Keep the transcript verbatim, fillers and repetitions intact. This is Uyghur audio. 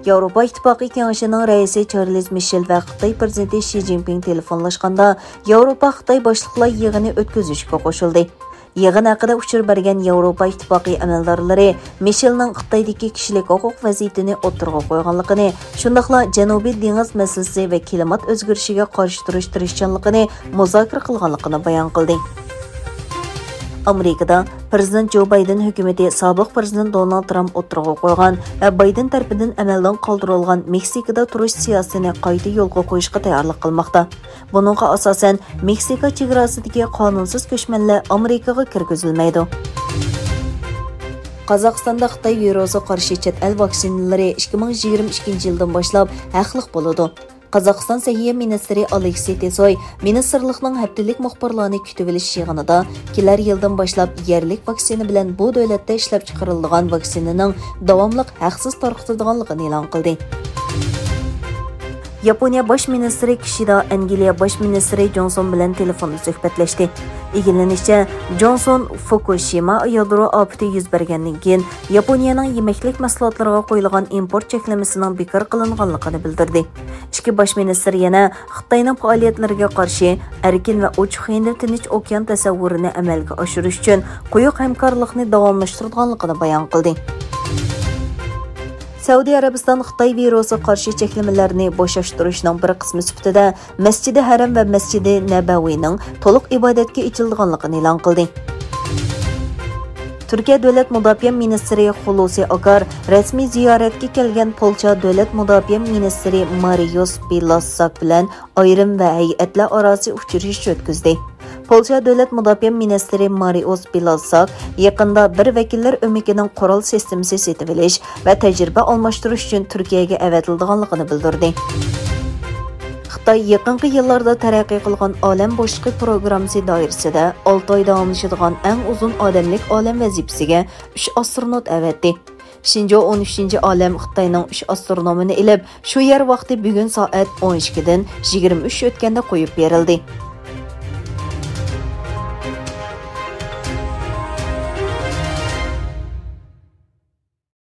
ياۋروپا ئىتتىپاقى كېڭىشىنىڭ رەئىسى چارلىز مىشېل ۋە خىتاي پىرېزىدېنتى شى جىنپىڭ تېلېفونلاشقاندا، ياۋروپا خىتاي باشلىقلار يىغىنى ئۆتكۈزۈشكە قوشۇلدى. يىغىن ھەققىدە ئۇچۇر بەرگەن ياۋروپا ئىتتىپاقى ئەمەلدارلىرى مىشېلنىڭ خىتايدىكى كىشىلىك ھوقۇق ۋەزىيىتىنى ئوتتۇرىغا قويغانلىقىنى، شۇنداقلا جەنۇبىي دېڭىز مەسىلىسى ۋە كىلىمات ئۆزگىرىشىگە قارشى تۇرۇش تىرىشچانلىقىنى مۇزاكىرە قىلغانلىقىنى بايان قىلدى. ئامېرىكىدا پىرېزىدېنت جو بايدېن ھۆكۈمىتى سابىق پىرېزىدېنت دونالد ترامپ ئوتتۇرىغا قويغان ۋە بايدېن تەرىپىدىن ئەمەلدىن قالدۇرۇلغان مېكسىكىدا تۇرۇش سىياسىتىنى قايتا يولغا قويۇشقا تەييارلىق قىلماقتا. بۇنىڭغا ئاساسەن، مېكسىكا چېگراسىدىكى قانۇنسىز كۆچمەنلەر ئامېرىكىغا كىرگۈزۈلمەيدۇ. قازاقىستاندا خىتاي ۋىرۇسىغا قارشى چەت ئەل ۋاكسىنىلىرى ئىككى مىڭ يىگىرمە ئىككىنچى يىلدىن باشلاپ ھەقلىق بولىدۇ. قازاقىستان سەھىيە مىنىستىرى ئالېكسىي تېسوي مىنىستىرلىقنىڭ ھەپتىلىك مۇخبىرلارنى كۈتۈۋېلىش يىغىنىدا كېلەر يىلدىن باشلاپ يەرلىك ۋاكسىنا بىلەن بۇ دۆلەتتە ئىشلەپچىقىرىلىدىغان ۋاكسىنىنىڭ داۋاملىق ھەقسىز تارقىتىدىغانلىقىنى ئېلان قىلدى. ياپونىيە باش مىنىستىرى كىشىدا ئەنگلىيە باش مىنىستىرى جونسون بىلەن تېلېفوندا سۆھبەتلەشتى. ئىگىلىنىشىچە، جونسون فۇكۇشىما يادرو ئاپىتى يۈز بەرگەندىن كېيىن، ياپونىيەنىڭ يېمەكلىك مەھسۇلاتلىرىغا قويۇلغان ئىمپورت چەكلىمىسىنىڭ بىكار قىلىنغانلىقىنى بىلدۈردى. ئىككى باش مىنىستىر يەنە خىتاينىڭ پائالىيەتلىرىگە قارشى ئەركىن ۋە ئوچۇق ھىندى تىنچ ئوكيان تەسەۋۋۇرىنى ئەمەلگە ئاشۇرۇش ئۈچۈن قويۇق ھەمكارلىقنى داۋاملاشتۇرىدىغانلىقىنى بايان قىلدى. سەئۇدى ئەرەبىستان خىتاي ۋىرۇسىغا قارشى چەكلىمىلەرنى بوشاشتۇرۇشنىڭ بىر قىسمى سۈپىتىدە مەسجىدى ھەرەم ۋە مەسجىدى نەبەۋىنىڭ تولۇق ئىبادەتكە ئېچىلىدىغانلىقىنى ئېلان قىلدى. تۈركىيە دۆلەت مۇداپىئە مىنىستىرى خۇلۇسى ئاكار رەسمىي زىيارەتكە كەلگەن پولشا دۆلەت مۇداپىئە مىنىستىرى مارىيۇس بىلاسساك بىلەن ئايرىم ۋە ھەيئەتلەر ئاراسى ئۇچرىشىش ئۆتكۈزدى. پولشا دۆلەت مۇداپىئە مىنىستىرى مارىئۇس بىلاساك يېقىندا بىر ۋەكىللەر ئۆمىكىنىڭ قورال سىستېمىسى سېتىۋېلىش ۋە تەجرىبە ئالماشتۇرۇش ئۈچۈن تۈركىيەگە ئەۋەتىلىدىغانلىقىنى بىلدۈردى. خىتاي يېقىنقى يىللاردا تەرەققىي قىلغان ئالەم بوشلۇقى پروگراممىسى دائىرىسىدە ئالتە ئاي داۋاملىشىدىغان ئەڭ ئۇزۇن ئادەملىك ئالەم ۋەزىپىسىگە ئۈچ ئاسترونوت ئەۋەتتى. شىنجو ئون ئۈچىنچى ئالەم خىتاينىڭ ئۈچ ئاسترونومىنى ئېلىپ، شۇ يەر ۋاقتى بۈگۈن سائەت ئون ئىككىدىن يىگىرمە ئۈچ ئۆتكەندە قويۇپ بېرىلدى.